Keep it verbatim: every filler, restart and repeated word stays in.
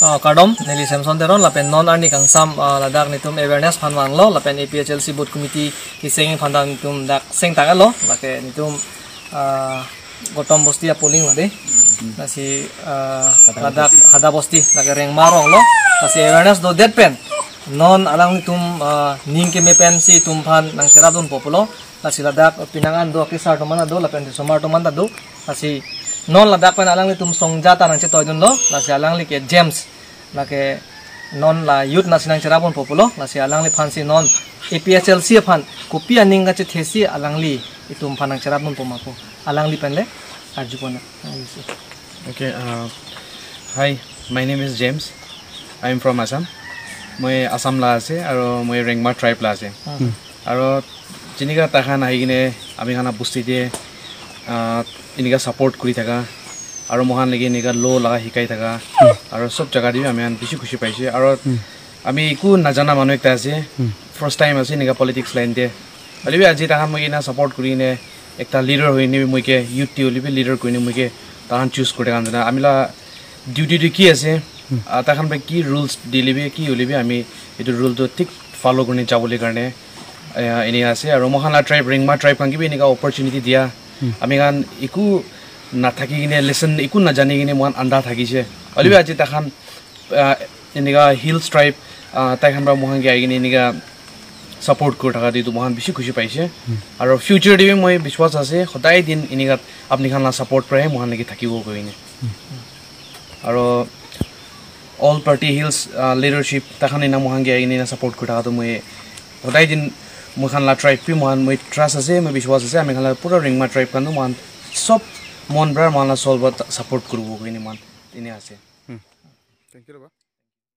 Ah, kardom, neli Samson Teron, lapen non arni kangsam, ah, ladak netum awareness aphan vanglo, lapen A P H L C booth committee keseng aphan ta netum dak seng tanglo, lake netum, ah, Gotom Bosti a polling lo de. Lasi, ah, ladak Hada Bosti, lake Rengma arong lo, lasi awareness dodet pen non alanglitum, ah, ning keme pensi itum aphan nangcherapdunpo pulo. Lasi ladak penang an do, kesar atum an ta do, lapen kesomar atum an ta do. Lasi non ladak pen alanglitum songja ta nangchetoidunlo. Lasi alangli ke James, lake non la youth nasi nangcherapdunpo pulo. Lasi alangliphansi non A P H L C aphan kopi aning kachethesi alangli itum aphan nangcherapdunpo ma pu alangli pen le arjupon nang. Okay, uh, hi, my name is James. I am from Assam. Moi Assam la ase, aro moi Rengma tribe la ase. Hmm. Aro jinika takhan ahi kene amikhan bosti te, ah, enika support kuri thaka, aro mohan lagi enika lo laga hikai thaka, aro sob jaga te amikhan bishi khushi paise. Aro Hmm. ami eku najana manu ekta ase, Hmm. first time ase enika politics line te. Hoilebi aji takhan moi ena support kuri ne ekta leader hoi ne moi ke youth te hoilebi leader kuri ne moi ke takhan choose kuri kan jana. Ami la duty tu ki ase, Hmm. ah, takhan pen ki rules dilebi ki hoilebi ami etu rule tu thik follow kuri ne jabole karne, eh, ena ase. Aro mohan la tribe Rengma tribe khan ke bi enika opportunity dia. Hmm. Amikhan eku nathaki kene lesson eku najani kene mohan anda thakise. Hoilebi Hmm. aji takhan, ah, enika hills tribe, ah, taikhan ba mohan ke ahi kene enika support kuri thaka te tu mohan bishi khushi paise. Hmm. Aro future te bi moi biswas ase, hodai din enika apnikhan la support pore mohan lagi thakibo koi ne. Aro all party hills, ah, leadership takhan ena mohan ke ahi kene ena support kuri thaka tu moi hodai din mohan la tribe pi mohan moi trust ase, moi biswas ase, amikhan la pura Rengma tribe khan tu mohan sob mon bra mohan la solve support kuribo koi ne mohan ena ase. Thank you, Baba.